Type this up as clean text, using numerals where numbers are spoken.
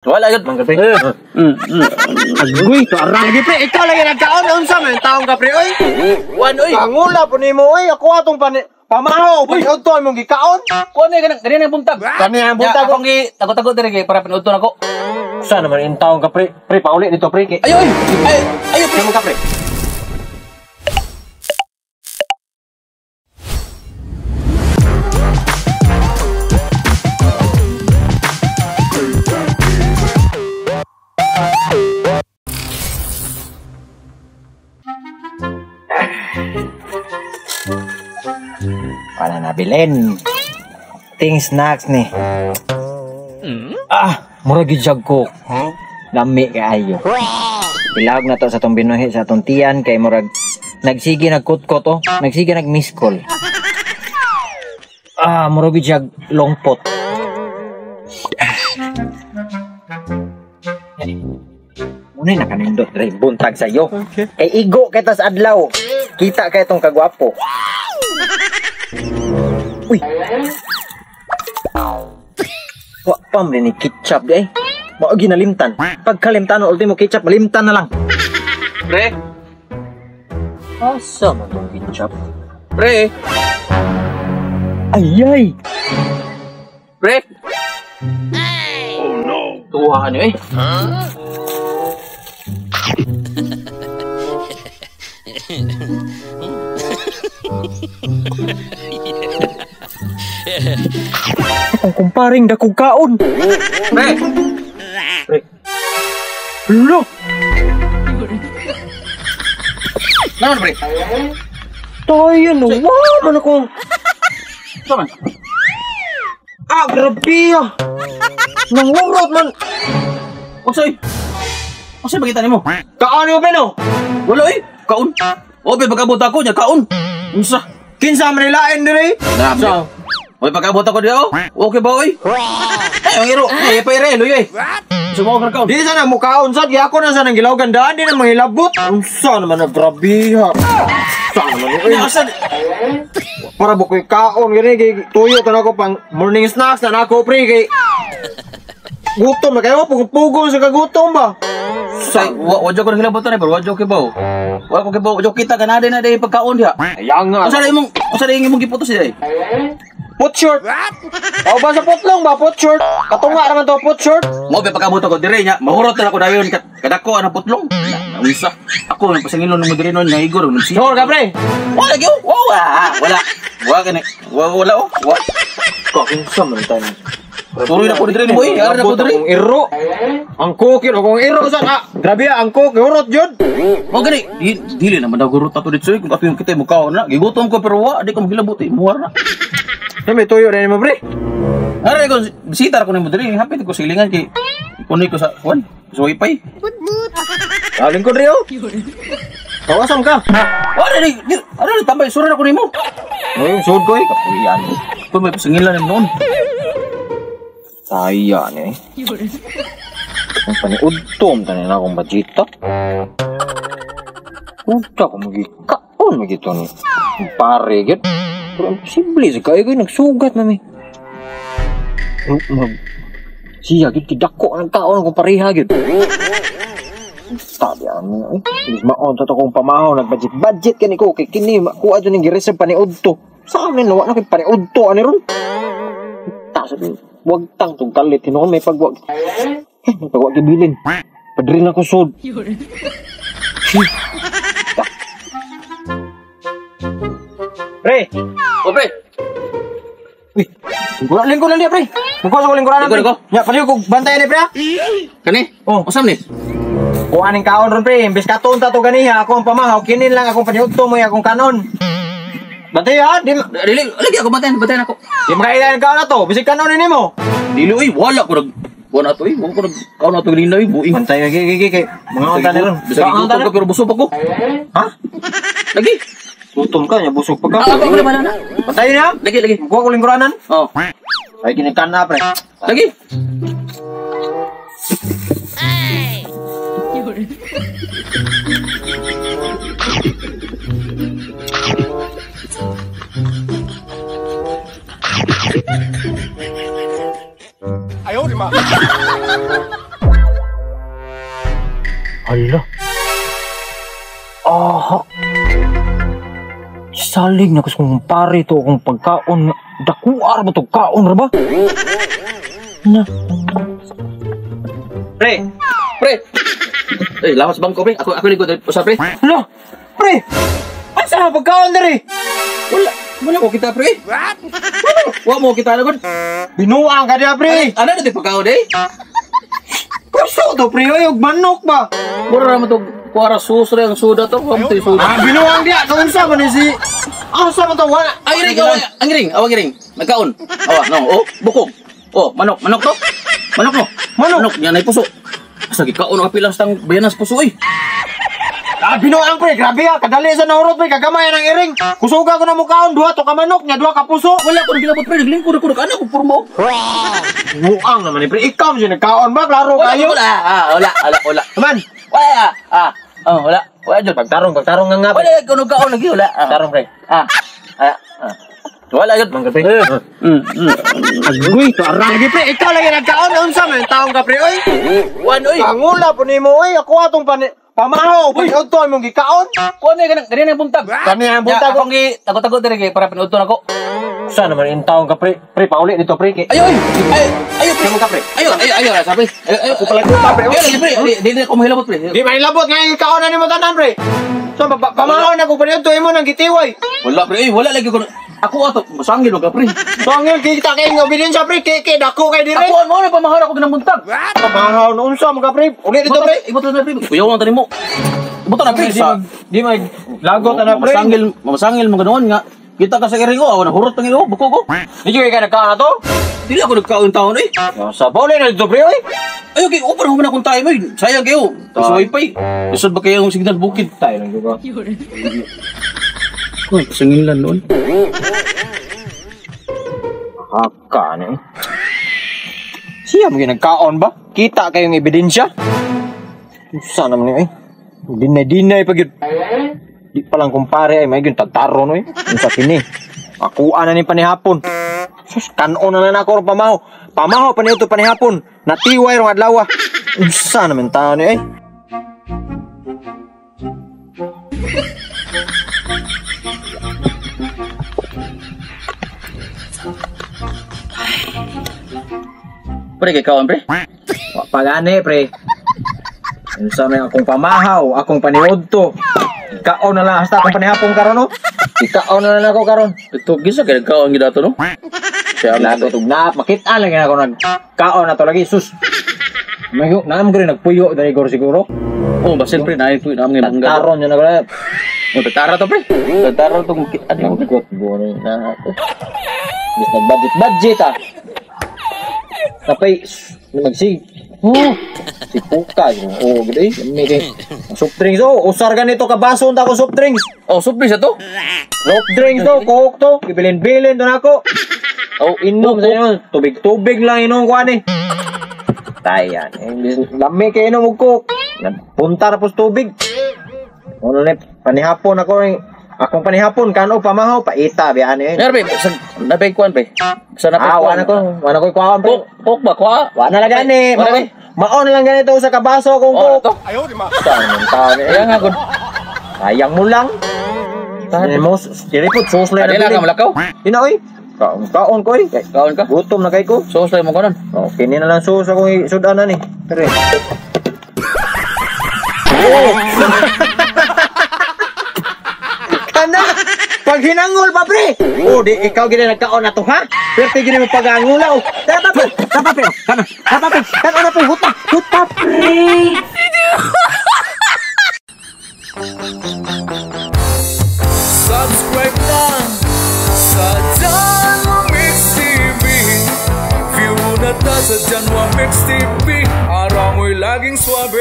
Wala yun. Mangga pre. Agoy, arang lagi pre. Ikaw lagi nagkaon unsa man taong ka pre oy. Wan oy. Pangula po nimo oy. Ako atong pani pamahaw paniudto imong gikaon. Kuan eh kanang kanina buntag. Kani ang buntag. Akong gi tago-tago diri kay para paniudto nako. Sa naman in taong ka pre. Pre pauli nito pre. Ayo oy. Ay, ayo pre. Mo ka pre. Wala na bilin. Ting snacks ni. Ah, mura gyud siya ko. Lami kaayo. Ilawag na to sa tong binuhi sa atong tiyan kay murag nagsige nagkutkot oh, nagsige nag-miss call. Ah, mura gyud siya longpot. Muna na kanindot dre buntag sa iyo. Okay. Kay igo kay tas adlaw. Kita kay tong kagwapo. Uy. Wa pa man ni ketchup di ay. Mao ginalimtan. Pagkalimtan ultimo ketchup malimtan na lang. Pre. Asa man tong ketchup? Pre. Ayay. Pre. Oh no. Tuwa niyo eh. Huh? Akong kumparing dakog kaon. Pre. Pre. Lo. Naon pre? Tayo no. Wow, man akong. Sama. Ah, grabe ah. Nangurot man. Unsay? Unsay bagita nimo? Kaon mo pre no? Wala eh. Kaon. O, be pagabot ako nya kaon. Unsa? Kinsa man nilain diri? Sa. Oy, pagabot ako diha oh. Okay ba oy? Ay, ang iro. Ay, pa ire, luyoy. Sumo ka kaon. Di sana mo kaon sad, gyako na sana gilaw gandaan di na manghilabot. Unsa naman na grabe ha. Sa naman oy. Asa para bukoy kaon gani kay tuyo tan ako pang morning snacks na nako pre kay gutom na kayo pugong sa kagutom ba. Say, wa ko hilabot na pero wa ko kibaw. Wa ko kibaw, wa kita kanade na day pagkaon diha. Ayang nga. Unsa na imong giputos diha? Put short. O ba sa putlong ba put short? Katunga naman to put short. Mo be pagabot ako dire nya, mahurot na ako dayon kadako ang putlong. Unsa? Ako nang pasangilon mo dire noon nga igor nagsi. Sure ka pre. Wala gyud. Wala. Wala. Wa kani. Wala oh. Wa. Kakinsa man tayo. Tuloy na ko dire ni boy. Ara na ko dire. Akong iro. Ang cookie akong iro sa ah. Grabe ang cookie hurot jud. Mo gani dili naman daw gurot ato dito kung ato yung kita mo kaon na. Gigutom ko pero wa di ko maghilabot eh. Muhar na. May tuyo rin mo pre. Ara ko bisita ko nimo dire. Hapit ko silingan kay kunoy ko sa kuan. Sa wifi. But. Alin ko dire oh. Kawasam ka. Ara ni ara ni tambay sura na ko nimo. Ay, sud ko eh. Kapuyan. Kung may pasangilan nimo noon. Saya ni. Ang paniudtom tanin akong budgeta. Unta ko magikaon magito ni. Pare gid. Pero imposible sa kayo nagsugat na mi. Siya gid kidako ang kaon akong pareha gid. Sabi ano eh. Bilis maon to akong pamahaw nagbudget budget kani ko kay kini makuha jud ning gireserve paniudto. Sa amin wa na kay paniudto ani ron. Ta sabi wag tang tong kalit hinuon may pagwag. Eh, may pagwag gibilin. Padrin ako sud. Pre. O pre. Uy, lingkod lang diya pre. Mukha sa lingkuran pre. Nya paliw kog bantayan ni pre. Kani? Oh, usam ni? Kuha ning kaon ron pre, imbes katon ta to ganiha ako ang pamahaw kinin lang akong paniudto mo akong kanon. Bantay ha, di dili lagi ako bantayan, bantayan ako. Di makailan ang kaon na to, bisig kanon ni nimo. Dili oy, wala ko nag kuha na to eh, wala ko nag kaon na to ganina oy, buing. Bantay kay kay kay mga unta ni ron. Bisag gutom ko pero busog pa ko. Ha? Lagi. Gutom ka nya busog pa ka. Ako pre na. Bantay na. Lagi lagi. Kuha ko lingkuranan. Oh. Ay kini kana pre. Lagi. Ay. Ayaw, di ma. Hala. Aha. Salig na ko sa kong pare to akong pagkaon. Dakuar ba to kaon ra ba? Na. Pre! Pre! Eh, lawas bangko, pre. Ako ako lingkod usa, pre. Hala. Pre. Asa na pagkaon diri? Wala. Wala ko kita, pre. What? Wala mo kita na gud. Binuang ka diha, pre. Ano na pagkaon eh? Puso to, pre. Oy, og manok ba? Mura ra man to kuara susre ang suda to. Wa mo to suda. Ah, binuang diha. Kung unsa man ni si Asa man to wala. Ay, ring, awa, ang ring, awa ring. Nagkaon. Awa, no. Oh, bukog. Oh, manok, manok to. Manok no. Manok. Manok yan ay puso. Asa gikaon ang kapilang stang bayanas puso oy. Ah, binuang pre, grabe ha. Kadali sa nahurot pre, kagamay ang iring. Kusuga ko na mukaon, duha to ka manok, nya duha ka puso. Wala ko nagilabot, pre, naglingkod ako nag-anak ko purmo. Buang naman ni pre, ikaw man siya nagkaon ba? Klaro Wala, kayo. wala, ah, wala, wala, wala. Man, Wala, ah, oh, wala. Wala jud. pagtarong, pagtarong nga nga pre. Wala ko nagkaon lagi wala. Ah. Pagtarong pre. Ah. Ah. Ah. Wala jud. Mangga pre. Mm. Agoy, to arang lagi pre, ikaw lagi nagkaon unsa man taong ka pre oy. Wan oy. Pangula po nimo oy, ako atong pani pamahaw, paniudto imong gikaon. Kuan na kanang kanina buntag. Kani ang buntag. Ya, akong gi tago-tago diri kay para pinuto nako. Usa naman in taong ka pre, pre pauli dito pre. Kay Ayo, ay. Ay, ayo pre. ka pre. Ayo, ayo, ayo, sabi. Ayo, ayo. Ako pala kuta, pre. Ayo lagi pre. Di di ako mahilabot, pre. Di man ilabot nga gikaon na nimo tanan pre. So pamahaw na ko paniudto imo nang gitiway. Wala pre, eh, wala lagi ko. Ako ato masangil ka pre. So ang kita kay nga obediensya pre, kay kay dako kay dire. Ako mo na pamahaw ako ginang buntag. Pamahaw no unsa mga pre? Uli dito pre. Ibuto na pre. Kuyaw ang tani mo. Ibuto na pre. Sa Di mag lagot na pre. Masangil, masangil mo ganoon nga. Kita ka sa iring ko, awa na hurot ang ilo, buko ko. Di gyud ka nagkaon na to? Dili ako nagkaon taon eh. Sa pauli na dito pre oy. Ayo kay open human akong time eh. Sayang kayo. Sa wifi. Lisod ba kayo ang signal bukid? Tayo lang gyud. Uy, pasangilan noon. Haka ni. Siya mo nagkaon ba? Kita kayong ebidensya? Unsa naman ni eh. Dinay-dinay pa gyud. Di pa lang kumpare ay may gyud tagtaro no eh. Unsa kini? Akuan na ni panihapon. Sus, kanon na lang ako ron pamaho. Pamaho pa niyo panihapon. Natiway rong adlaw. Unsa naman tao ni eh. Pre, kay kaon pre. Wa pa gani pre. Unsa may akong pamahaw, akong paniudto. Ikaon na lang hasta akong panihapon karon no. Ikaon na lang ako karon. Ito gisa kay kaon gid ato no. Siya Lagot og naap, makita lang ako nagkaon na to lagi sus. May naam ko rin nagpuyo dali gor siguro. Oh, basin pre naay po naam ngay mangga. Taron yun ako. Oh, tatara to pre. Tatara to makita ni mo. Lagot buwan na ako. Bis nag-budget budget ah. Tapay magsig. Oh, si Puka yun. Oh, gede. May kay soft drinks oh, usar ganito ka baso unta ko soft drinks. Oh, surprise to. Soft drinks to, coke to, gibilin-bilin to nako. Oh, Inom sa inyo, tubig-tubig lang inom ko ani. Tayan, eh, lami kay inom og coke. Nagpunta na po sa tubig. Ano ni panihapon ako eh. Akong panihapon kano pamahaw paita biya ani. Ner pre, sa napay kuan pre. Sa napay Ah, wala ko, wala ko kuhaan pre. Coke, coke ba kuha? Wala na lang gani. Wala ni. Maon na lang ganito sa kabaso kung Oh, coke. to. Saan tao ni? Kaya nga gud. Sayang mo lang. Tahan mo, kiripot, sus lang Adela ka malakaw. Ina oy. Kaon kaon ko oy. Kaon ka. Gutom na kay ko. Sos lang mo kanon. Oh, kini na lang sus akong sudanan ni. Tere. Oh. Kana pag hinangol pa pre. Oh, di ikaw gid nagkaon na to ha. Pwerte gid mo pagangula oh. Tara pa pre. Tara pre. Kana. Tara pre. Kana na pre huta. Huta pre. Subscribe na sa Janwa Mix TV. View na ta sa Janwa Mix TV. Araw mo'y laging swabe.